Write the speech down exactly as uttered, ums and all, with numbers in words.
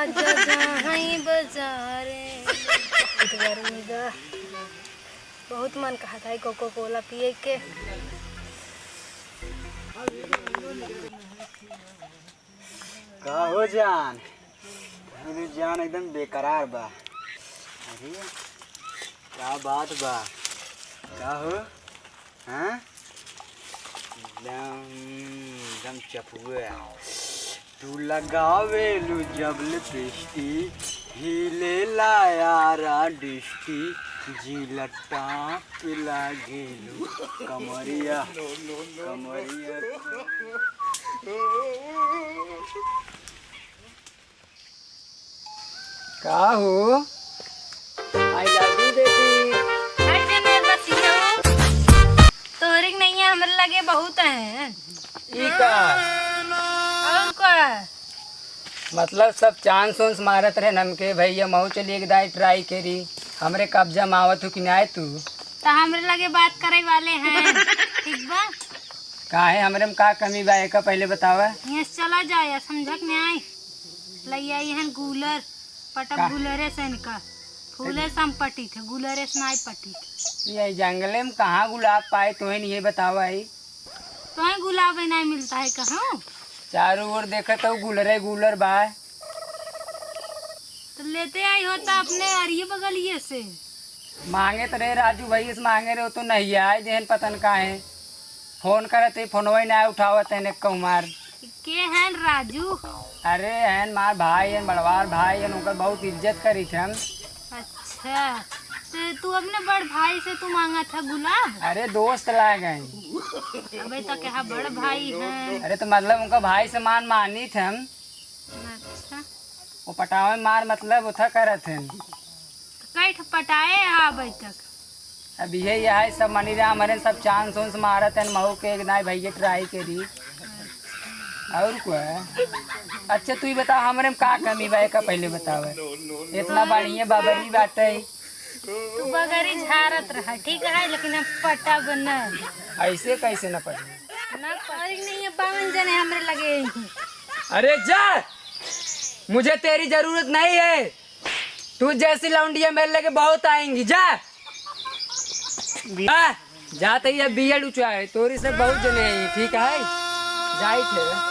आजा जाई बजारे। बहुत गर्मी बा, बहुत मन कहत है कोको कोला पिए के। का हो जान? अरे जान एकदम बेकरार बा। अरे का बात बा? का हो? हाँ? एकदम, एकदम चपुए। तू लगावेलू जब लिपस्टिक, हिलेला यारा डिस्ट्रिक्ट, जिला टॉप लागेलू। कमरिया, कमरिया। का हो? I love you, baby। हट जने बस ये हो। तोहरे के नहीं है, हमरे लगे बहुत है। ई का? और का? मतलब सब चांस वांस मारत रहे हमके, भैया मऊ चलिए एक दाई ट्राई करी, हमरे कब्जा में आवत हो कि नाय तू? तो हमरे लगे बात करे वाले हैं, ठीक बा? काहे, हमरे में का कमी बा, एका पहले बतावा। यहाँ से चला जाए, समझक में आए। लइया इहन गूलर, पटक का? गूलरे से इनका। फूले से हम पटी थे, गूलरे से नाई पटी थे। ये जंगले में कहाँ गुलाब पाए, तोहे नहीं बतावा है। तोहे गुलाब ही नहीं मिलता है कहाँ? चारों ओर देखे तो गूलरे गूलर बा। तो लेते आई होता अपने अरिये बगलिए से। मांगे तो रे राजू भैया से मांगे रे, वो तो नहीं आए देहन पतन का है। फोन करत ही, फोनवा ही ना उठावत है ने कहूँ मार। के हैं राजू? अरे हैं मार भाई हैं, बड़वार भाई हैं, उनकर बहुत इज्जत करी थे हम। अच्छा, तो तू अपने बड़ भाई से तू मांगा था गुलाब? अरे दोस्त लाग हैं। अबे तो कहा बड़ भाई हैं। अरे तो मतलब उनका भाई समान मानी थे हम। अच्छा। वो पटावे मार मतलब उथा करत हैं। कई ठो पटाए हा अबे तक? अब यही है, सब मनी राम हरन, सब चांस उंस मारत हैं, महू के एक नाई भैया ट्राई करी। और को है? अच्छा तू ही बता, हमरे में का कमी बा, एका पहले बतावे। इतना बढ़िया बबरी बाटे। तू बगरी झारत रहा, ठीक है, लेकिन हम पटब न। ऐसे कैसे न पटब? ना पटब नहीं है, बावन जने हमरे लगे। अरे जा, मुझे तेरी जरूरत नहीं है। तू जैसी लौंडिया मेरे लगे बहुत आएंगी, जा। आ, जाते ही अब बीएड उचाए, तोरी से बहुत जने हैं, ठीक है? जाई थे।